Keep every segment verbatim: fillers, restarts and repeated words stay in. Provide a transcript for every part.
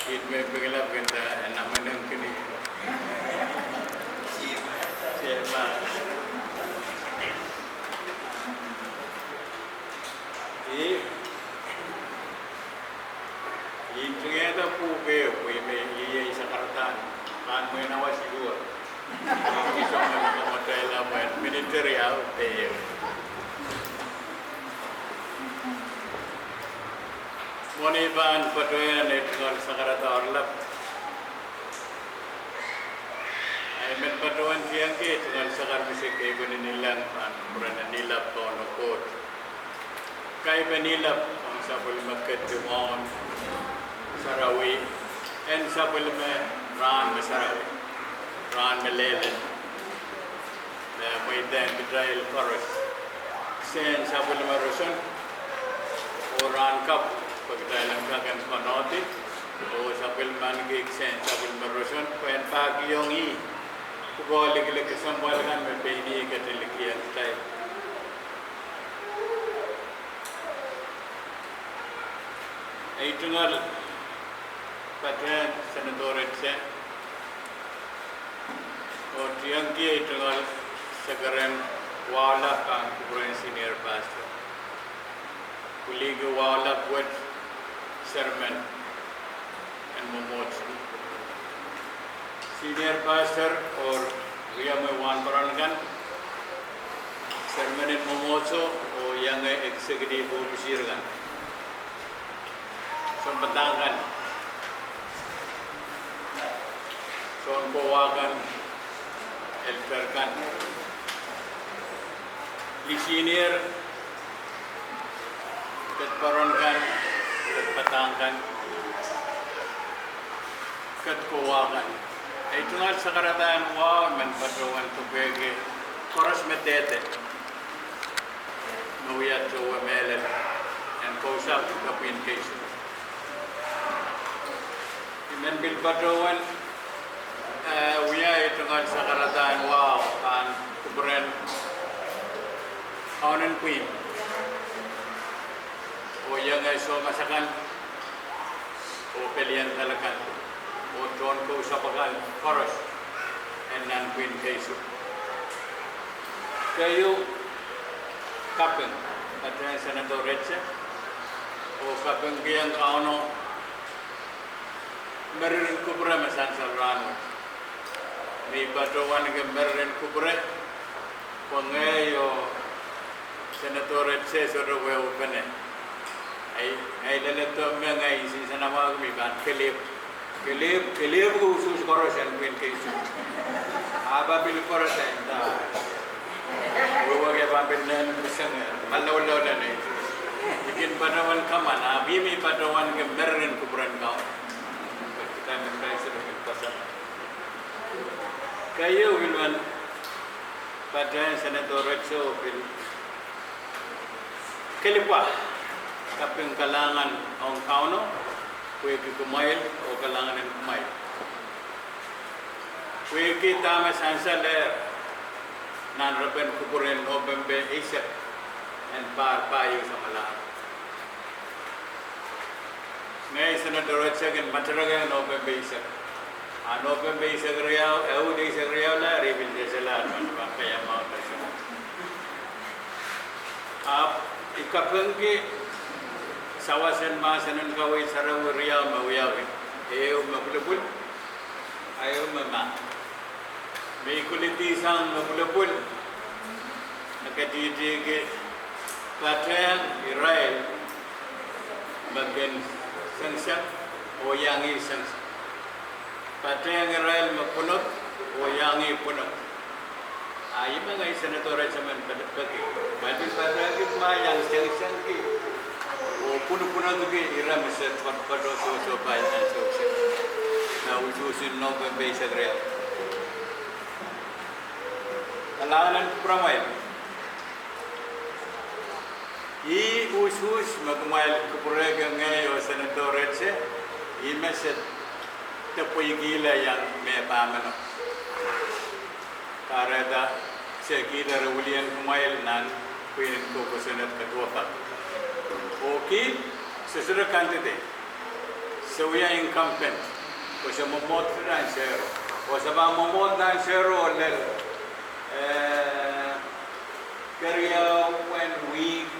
It me pekila penda en amendment committee. Chairman. I, I tengehda pwuhk ehu, pwe I me iei sakaradahn pahn mwein awa siluh. Mwohn ei pahn patohwan sakarada oaralap, I men patohwan tiengki ei tungoal sakar misek keipweni nilahng pahn kupwuren Nilap Kauno Koht. Kaipen Nilap ong sapwellime ketidohn sarawi, en sapwellime rahn me sarawi, rahn me lelen, me mweidehng kitail koaros kisehn sapwellime roson, oh rahn kapw pwe kitail en kak en konehdi oh sapwellimaniki kisehn sapwellime roson pwe en pahkihong ih pwukoa likilik kesempwal kan me pein ih ketin likiong kitail. Ei tungoal patehng Senator Etse, oh tiengki ei tungoal sekeren wahu lap pahn kupwuren Senior Pastor, pwiliki wahu lap wet, sermon en mwomwohdiso, Senior Pastor oh riamwe wahnpoaron kan, sermon en mwomwohdiso oh ienge executive officer kan, sounpadahk kan, sounkowa kan, elder kan, lisinier, ketipoaron kan, ketipadahk kan, ketikowa kan. Ei tungoal sakaradahn wahu men patohwan tepwehki koaros me dehde me wia towe mehlel en kousapw kapwihn keisuh. I men pil patohwan, eh, wia ei tungoal sakaradahn wahu pahn kupwuren kaunen pwihn oh ienge soumas akan oh pelien dal akan oh tohn kousapw akan koaros en nan pwihn keisuh. Keieu kaping patehng Senator Etse, oh kapingkihong Kauno meririn kupwure me sansal rahnwet. Me I patohwanki meririn kupwure pwe ngehi oh Senator Etse sohte wehwehpene. Ei, ngehi leledo me ngehi nsenamwahu me I pahn kelehpw, kelehpw, kelehpw usuhs koaros en pwihn keisuh. Ahpw pil koaros en nda, wehwehki pahn pil nehn misenge, malawalaw lene. I kin patohwan kaman, ahpw I men patohwanki meririn kupwuren Kauno. Keieu pil patehng Senator Etse oh pil kelipwa kaping kalahngan ong Kauno pwehki kumwail oh kalahngan en kumwail, pwehki dahme sansalehr nan repen kupwur en Nopempe eisek en pahr pahieu samwalahro. Ngehi Senator Etse kin matarakehng Nopempe eisek, a Nopempe eisek riau, ehute eisek riau lahr I pil sehselahr me pahn kaiamwahu. Ahpw I kapingki sawas en mahsen en kaweid sarawi riau me wiawi, ehu me pwulopwul, a ehu me mah. Me I kulidihsang me pwulopwul, me ketihtihki patehng irail me kin sengiseng oh iang ih sengiseng, patehng irail me pwunod oh iang ih pwunod. A ih me ngehi Senator Etse men peki, peki, peki ma iang sengisengki oh pwunopwunodki ire me se patohdo sohsohpai nan sewese nan usuhsun Nopempe eisek riau. Kalahngan en kupwuramwail. Ih usuhs me kumwail kupwurehki ngehi oh Senator Etse, ih me se depweikihla iang me pahmeno. Kahrehda se kihda re wilian kumwail nan pwihn en kosonned kaduwapak. Oh kiht, sohte candidate, Se wia incumbent, oh se mwomwohd nan sero. Oh se pahn mwomwohd nan sero lel, eh, keriaun wihk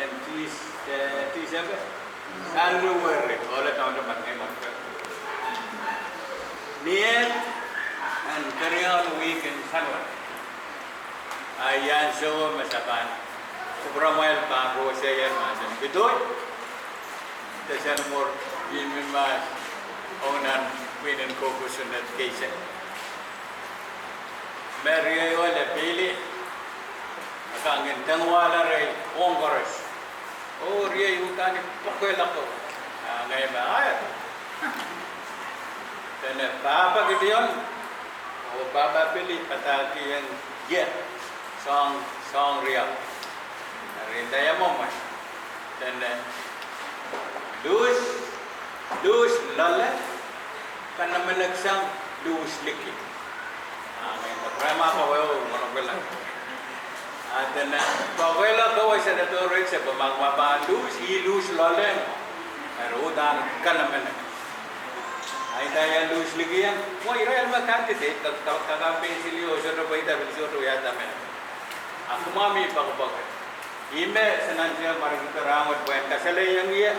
en Dis-, eh, Disempe, Sanuari, oh lel taun de man ngehi mwohd. Ni eh, en keriaun wihk en Sanuari. A ian soh me se pahn, kupwuramwail pahn rohsang mahsen pidoi. Desen mwohd ih me mas, ong nan pwihnen kokohsang en keisek. Me riei oh le pili, a kak kin tengwahla rei ong koaros. Oh, riei, udahn I poakohla ko. A ngehi me aer. Dene pahpa Kition, oh pahpa Pili padahkihong ie, soang, soang riau. Eri ndaiamwahu mwo. Dene luhs, luhs loale, kanamenek sang luhs liki. A ngehi me, Grandma, kawewe, mworopwila. A dene, poakohla ko, Senator Ritchie, pwe ma, ma pahn luhs, ih luhs loale. Eri udahn kanamenek. A ndaiah luhs liki en, mwo irail me candidate, ka, ka, ka campaign sili oh sohte pweida pil sohte wiahda me. A kumwa mi poakepoake. Ih me se nan tiahk mwarikihdo rahnwet pwehn kasalehiong ie,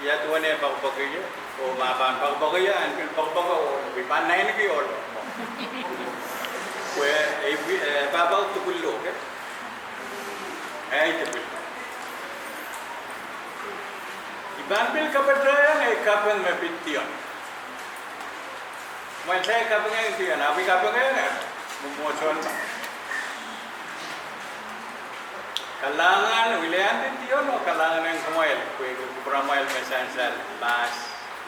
ia duwen e poakepoake ie, oh ma pahn poakepoake ie, en pil poakepoake oh pil pahn naineki ohl. Pwe, eh, pil, eh, pahpa dipwil lo, okay? Eh, dipwil. I pahn pil kapatahiong ei kaping me pid Dion. Mwein se kaping en Dion, ahpw I kaping en, eh, mwomwohdiso. Kalahngan, wiliandi Dion oh kalahngan en kumwail, pwehki kupwuramwail me sansal mahs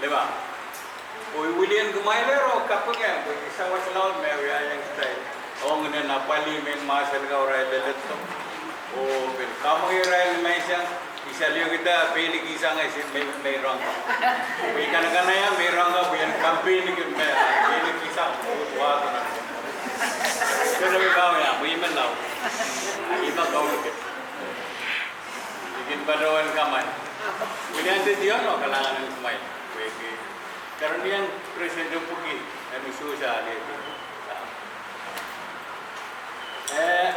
limau. Oh I wiliandi kumwail ero kaping en, pwehki sawas laud me wiahiong kitail. Ong inen apwalih me mahsel kau irail leletdo. Oh pil kamwei irail ni menseng, I saliokihda pein kihsang ese me, meirong kau. Pwe I kanakanaia meirong kau, pwe I en campaign ki me, ah, pein kihsang, oh, wahdo nan. Kene me kau ia, pwe I men lao. I men kau lukit. I kin patohwan kaman. Wiliandi Dion oh kalahngan en kumwail. Pwehki kerenieng Presiden Dupiki, en usuhs ale. Eh,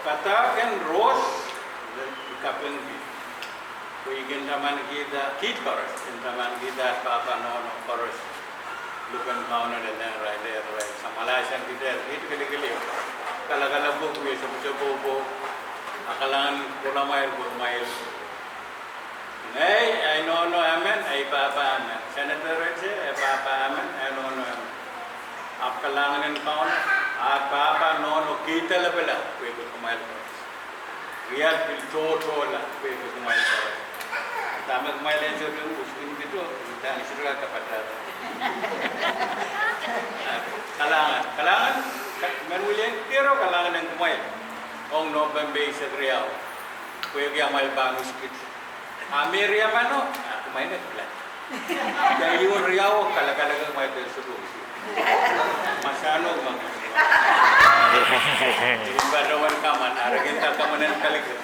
padahk en Ros, I kapingki. Pwe I kin tamankihda, kiht koaros, kin tamankihda pahpa nohno koaros. Luhk en Kauno lel irail, irail samwalahsang kitail, kiht kilikilia. Kalakala pwuhk wie soposopohpo. A kalahngan kohla mwail, kohla mwail. Ngehi, ei nohno emen, ei pahpa emen. Senator Ritchie, ei pahpa emen, ei nohno emen. Ahpw kalahngan en Kauno, ah pahpa nohno kihda lapala, pwehki kumwail koaros. Rial pil tohtohla, pwehki kumwail koaros. Dahme kumwail en sohte uskin kihdo, udahn I sohte kak kapatahieng. Kalahngan, kalahngan, ka-, men wiliandi ero kalahngan en kumwail. Ong Nopempe eisek riau. Pwehki amwail pahn uskit. A me riamano, a kumwail ne plan. Dah iun riau, kalakala ke kumwail pil sukuhsi. Masano, ma. I patohwan kaman, arakin ta kaman en kaliku.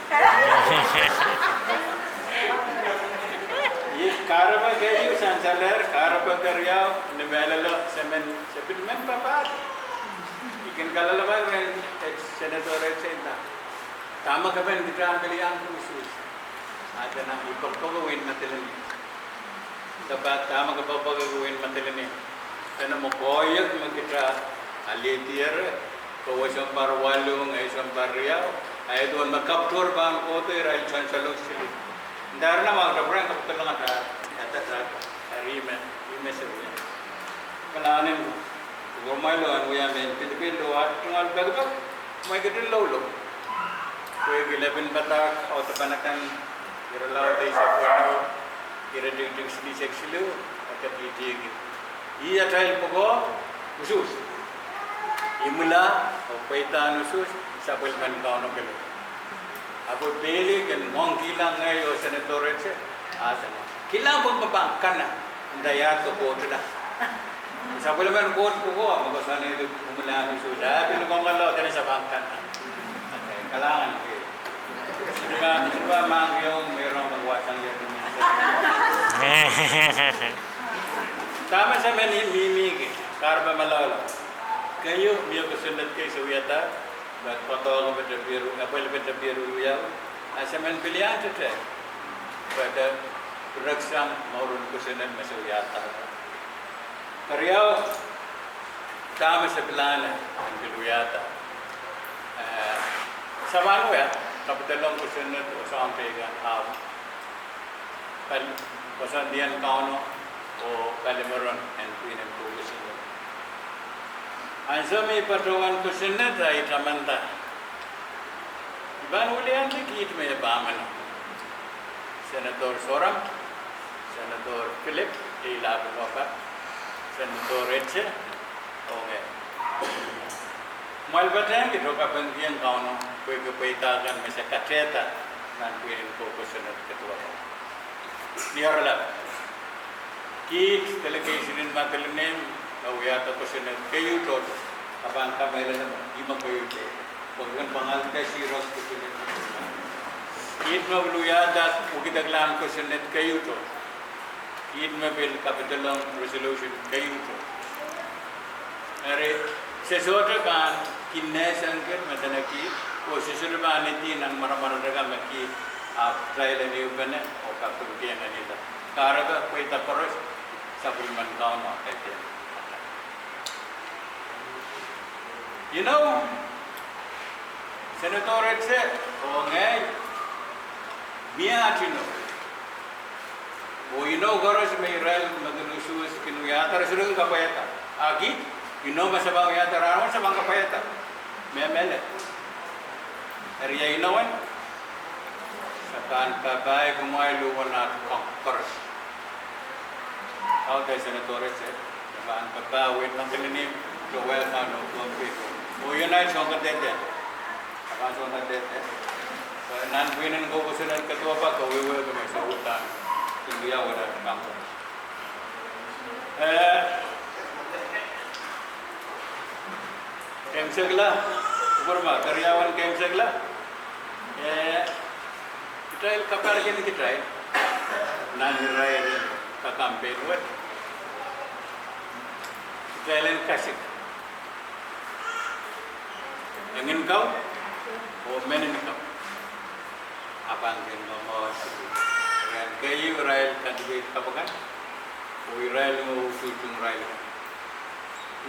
I kahrepe keieu sansalehr, kahrepe keriau, ni mehlelo, se men, se pil men papah. I kin kalelapak rehn, eh, Senator Ritchie nda, dahme ke men kitail pil iang usuhs. A dene, I poakepoake wehin Madolenihmw. Dahme, dahme ke poakepoake wehin Madolenihmw. Dene mwo koahiek me kitail alehdier, kowe sounpar waluh, ngehi sounpar riau, a ia duwen me kapwtor pahn kohdo irail sansal sili. Ndahr nan mwahu dapwuren kapwtor langada, ata, ata, eri me, eri me seri. Kalahngan en Kauno. Kumwail en wia mehn pilipil oh ah tungoal pekipek, kumwail ketin loulou. Pwehki lepin padahk audepen akan, ire laud eisek weneu, ire tikitik silihsek siluh, ata tihtihki. Ih atail pwukoa, usuhs. Imwila, oh pweidahn usuhs, sapwellimen Kauno kelehpw. Ahpw Pili kin mwohn kilang ngehi oh Senator Ritchie, a dene, kilang pwe me pahn kana, nda ia de kohdula. Sapwellimen Koht pwukoa, me koasoanehdi imwilahn usuhs, a pil komwala, dene se pahn kana. Okay, kalahngan, eh. Sipwe, sipwe mahkihong meirong me wahsang ie. Dahme se men mihmihki, kahrepe malaulau. Keieu, mie kosonned kei se wiahda, me koadoahk pete pihru, apwel pete pihru wiawi. A se men pil iang tete, pete pireksang mouren kosonned me se wiahda. Keriau, dahme se pilahn en pil wiahda. Eh, samwa wia, kapidelong kosonned oh soang peikan ahpw pali, koasoandien Kauno oh palimaron en pwihn en kou kosonned. Ansou me I patohwan kosonned, a I tamanda I pahn wiliandi kiht me e pahn meno. Senator Soram, Senator Philip, e lapin waka, Senator Etse, oh ngehi. Kumwail patehng kiht oh kapingkihong Kauno pwehki pweida kan me se katehda nan pwihn en kou kosonned keduwehda. Ni oaralap, kiht delegation en Madolenihmw, e wiahda kosonned keieu tohto, a pahn kamehlele me ih me keieu tohto. Pwe ken pahn ale siro kosonned. Kiht me pil wiahda wekidekla kosonned keieu tohto. Kiht me pil kapidelong resolution keieu tohto. Eri, se sohte pahn kin nehsang kiht me dene kiht, oh se sohte pahn edi nan maramarada kan me kiht, ahpw kitail en ehupene oh kapingkihong ih. Kahrepe pweida koaros, sapwellimen Kauno kaidehn. Inou, Senator Etse, oh ngehi, mie aht inou. Oh inou koaros me irail me kin usuhs kin wiahda, re sohte kin kapwaiada. A kiht, inou me se pahn wiahda rahnwet, se pahn kapwaiada. Mehlel. Eri ia inou en? Se pahn papah kumwail uwen aht kong koaros. Audaud, Senator Etse, se pahn papah wehin Madolenihmw, towe kan oh Pohnpei, oh unite soang kadehde. Pahn soang kadehde. Nan pwihn en kou kosonned keduwehda, ke wehwehki me se uhdahn kin wiawi nan Congress. Eh, keimwsekla, kupwurma, keriaun keimwsekla. Eh, kitail kapahrek en kitail nan irair en kakampehn wet. Kitail en kasik. Engin kau oh mehn kau. A pahn kin momour. Irail keieu irail candidate kapw akan, oh irail me utuhtung irail.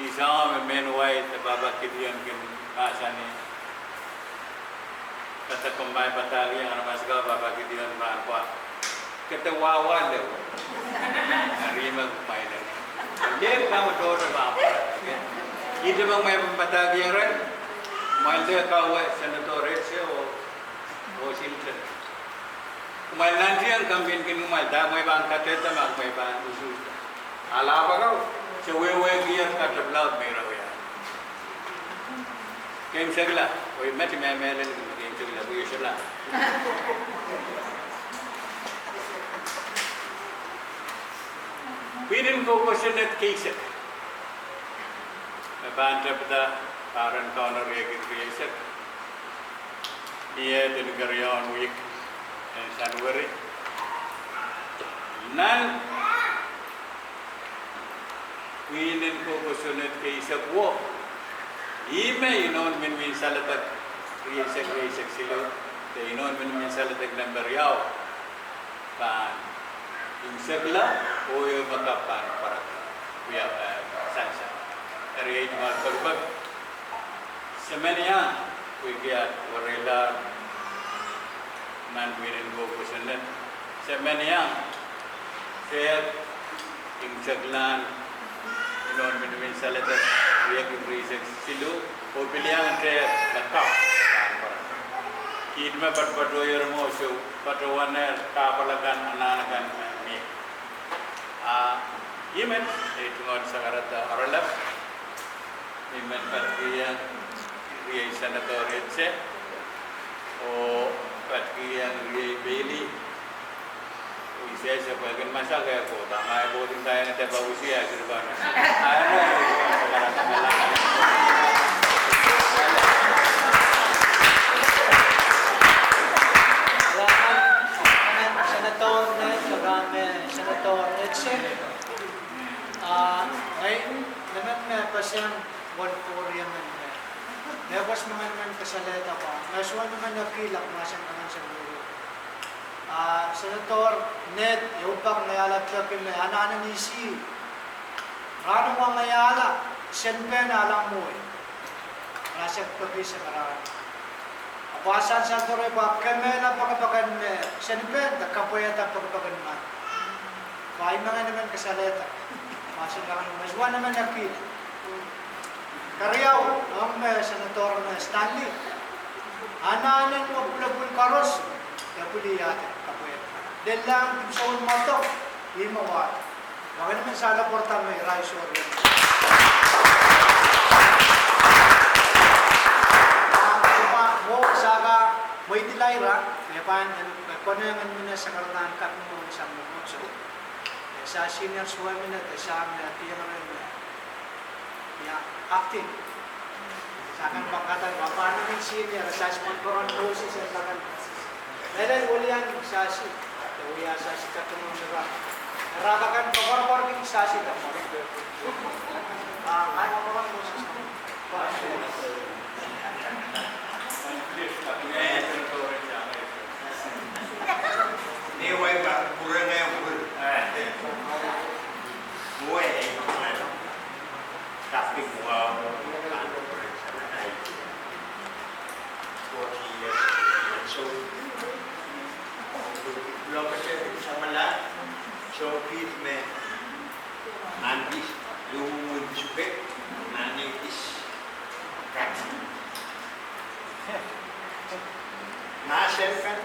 I sohte me mehn wai de Pahpa Gideon kin mahsanih, kata komw mai padahkihong aramas akan, Pahpa Gideon pahn pwa. Ke de wahwa lehu. Eri me kumwail en. Lehu kau me tohto pahn pwa. Ihte me kumwail pahn padahkihong irail. Kumwail de kau, eh, Senator Etse oh, oh Hilton. Kumwail nantihong campaign kin kumwail, dah kumwail pahn kadehde ma kumwail pahn usuhs. A lahpo kau, se wehwehki irail katapilaud me irail wia. Keimwsekla, oh I met I mehlel me keimwsekla, pwe I solahr. Pwihn en kou kosonned keisek me pahn tepda pahr en Kauno riekid rieisek. Ni eh, ni keriaun wihk en Sanuari. Nan pwihn en kou kosonned keisek wo, ih me inoun minmin saledek rieisek, rieisek siluh, de inoun minmin saledek nempe riau pahn imwisekla, oh ih me kapw pahn pwarada. Wia, eh, sansal. Eri ei tungoal pekipek. Se men iang, pwehki aht werei lahr nan pwihn en kou kosonned. Se men iang, se imwiseklahn inoun minmin saledek riekid rieisek siluh, oh pil iang te me kapw pahn pwarada. Kiht me patopatohier mwo, se patohwanehr kahpwal akan, anahn akan me mie. A, I men, ei tungoal sakarada oaralap. I men patkihong riei Senator Etse, oh patkihong riei Bailey. Oh I sehse pwe kin masak eh kohda, ma eh kohda, I ndaiong dehpa usi ah sirpahn. A, Senator, Senator Senator Nixon, ah, ngehi, nemen me pesen won pori emen me, me pwes me ngehi men kasalehda pwe, me sohte men ekilahng mahsen kan sang. Ah, Senator Ned, iei pak ngehi ale peki me anahne nisi. Rahn wet ngehi ale, Senipen ale mwowe. Rasek peki sakaran. Ahpw sansalda reh pwe kemehla pekipek en me Senipen de kapwaiada pekipek en me. Pwe I men ngehi men kasalehda. Mahsen kan me sohte men ekilahng. Keriau, ong me Senator me Stanley. Anahnen me pwulopwul koaros, e pwiliada kapwaiada. Lellahng dipwisou en mwadong, ih me wahdo. Mwein men sale pwarada me irail sohte. Ah, mwo saka, mweidila ira, me pahn, me konehng en mine sakaradahn kaping mwo sang mwo so. E sa senior sohte mine, e sa me, e pia mine. Ia, acting. Sa kan pahn kadahr, pahn pahn men senior, sa si pahn pahn Moses, sa kan. Lel welian sa si, de wia sa si katonong sera. Rada kan pahn pahn pahn sasi de pahn. Ah, ai pahn pahn Moses. Ne wai pahn pwurehng e pwur. Wei, kaping wau, pahn pwurehng sang ai. Forty years, so, lokete samala, so pil me, anpis, luhmw en suke, anpis, kat. Mahsen kan,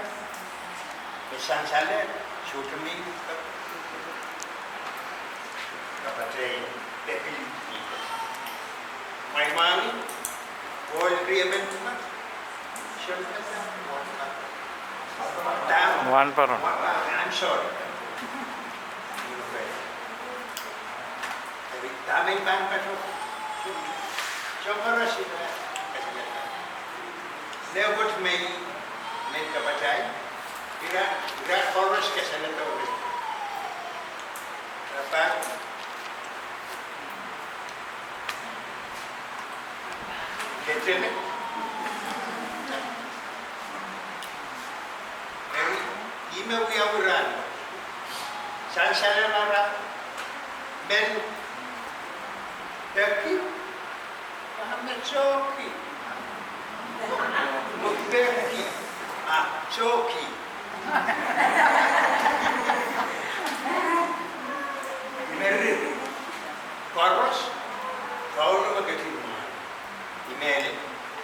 me sansal e, sohte mih, kapatei, pepil, mwaimwaing, Paul riemen, Wan paron. I'm sorry. Dahme I pahn patohdo? Soahng koaros ira, mehkot me, me kapatail, ira, ira koaros kasaledo. Ira pahn ketene. Eri, ih me wiawi rahn. Sansal en ara men peki, ah, me sohki. Peki, ah, sohki. Merit. Koaros, Kauno me ketin mwahl. I mehlel.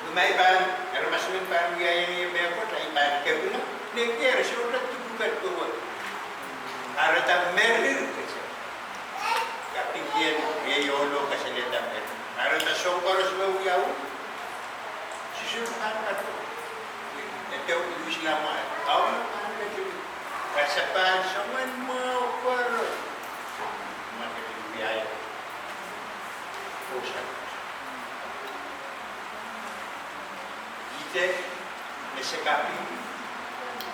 Kumwail pahn, aramas men pahn wiahiong ie mehkot, I pahn kepina, ne kehr sohte dipwisou wet. Kahrehda merir kese. Kaping kien, ie iohlo kasalehda merir. Kahrehda soahng koaros me wiawi, Sises pahn kak. E dehr luhsla mwahl. Kauno pahn ketin. Kasapahl soangen mwahu koaros. Ma ketin wiahiong. Ihte, me se kaping,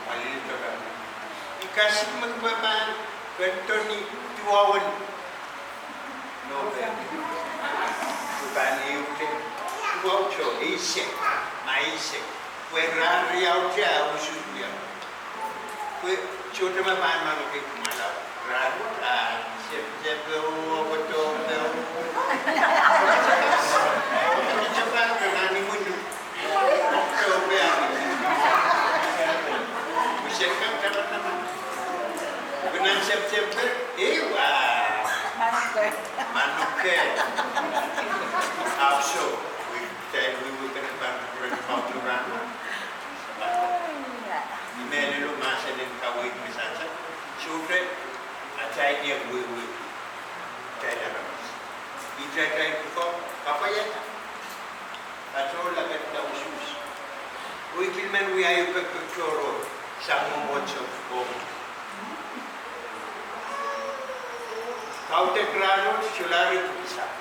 ma lel doadoahk. I kasik me kumwail pahn, pahn toni duwau en Nohpel. Kumwail pahn ehute, duwau, eisek, ma eisek. Pwe rahn riau te, usuhs riau. Pwe sohte me pahn mangete kumwail. Rahn wet, ah, September, October. September, nan imwin. October. Pwe se kan taman taman. Pwe nan September, eh, wa. Manoke. Manoke. Ahpw so, wehwehki, wehwehki pahn pwurehng pahn pwurehng. I mehlelo mahsen en kaweid me sansal. Sohte, atail iang wehwehki. Atail aramas. Ih atail pwukoa, kapwaiada. Patohla, ketda usuhs. Oh I pil men wiahiong pekpek tohrohr, sang mwomwohdiso, oh. Kaudok rahnwet, solahr pwukisang.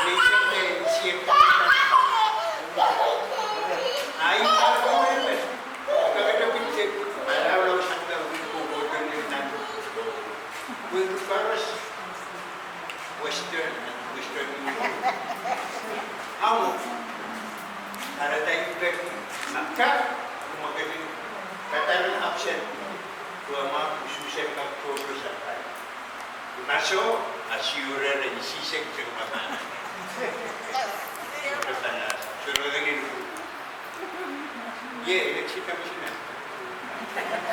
Nei sehse, sehse. Ai, patohla, patohla, patohla, patohla, patohla, patohla, Sen, duwehte ma usuhsen kak tohto sampah. Maso, a siure ren sisek sek ma pahn. Siure ren in. Ie, election commissioner.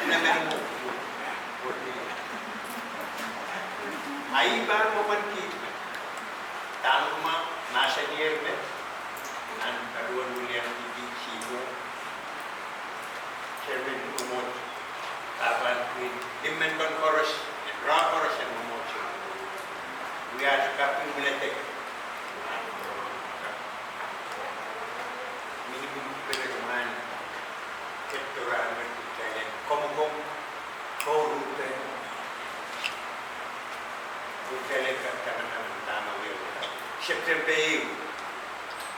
Sina men mo. Ahi pahn mo pahn kihda. Dahme mahsanier me, nan aduwen William Titi Seymour, Chairman Mwomwohdiso, pahn pil, limen kan koaros, en rah koaros en Mwomwohdiso. Wia kaping mehlel. Mihmi pil mwahu, ket dorahnwet kitail en komw komw, koaruhpe, kitail en kak tamataman dahme wia. September ehu,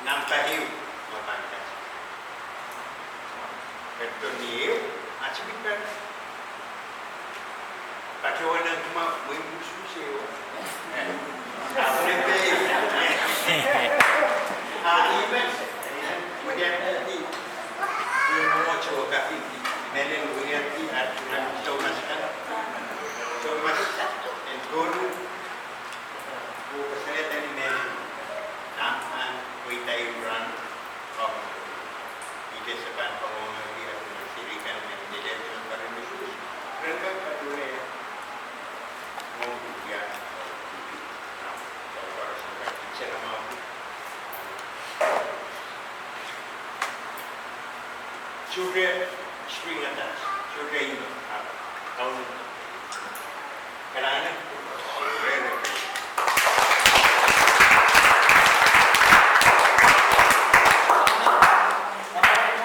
nahmba ehu, me pahn kat. September ehu, ahi pil pahn. Patohwan nan kumwa mwein usuhs ehu. Ahpw nepe. Ah, imen. William Titi. Mwomwohdiso kaping. Mehlel William Titi, ah, Thomas kan. Thomas en Konu. Ko kasalehda ni mehlel. Nan pahn wehi da iran. Ih kese pahn pahn wong di ahi nan seri kan me delegate nan pahn misuhs. Ren kak patohwan. Mwo kudia. Nan pahn seri kan. Sohte spring attached. Sohte ino. Kaun. Kalahngan.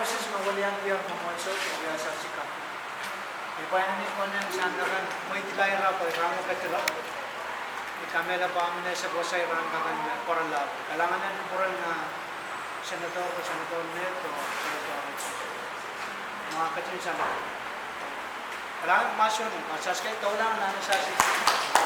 Moses me welian pia Mwomwohdiso, pia sasika. I pwain ni konen sang nakan, mweidila ira pwe rang ketila. I kamehla pahn mine se pwosa iran kakan me pwarala. Kalahngan en pwuren, ah, Senator, Senator Ned, Senator Ned. Ma ketin sang. Kalahngan mason, ma sasike doula nan sasike.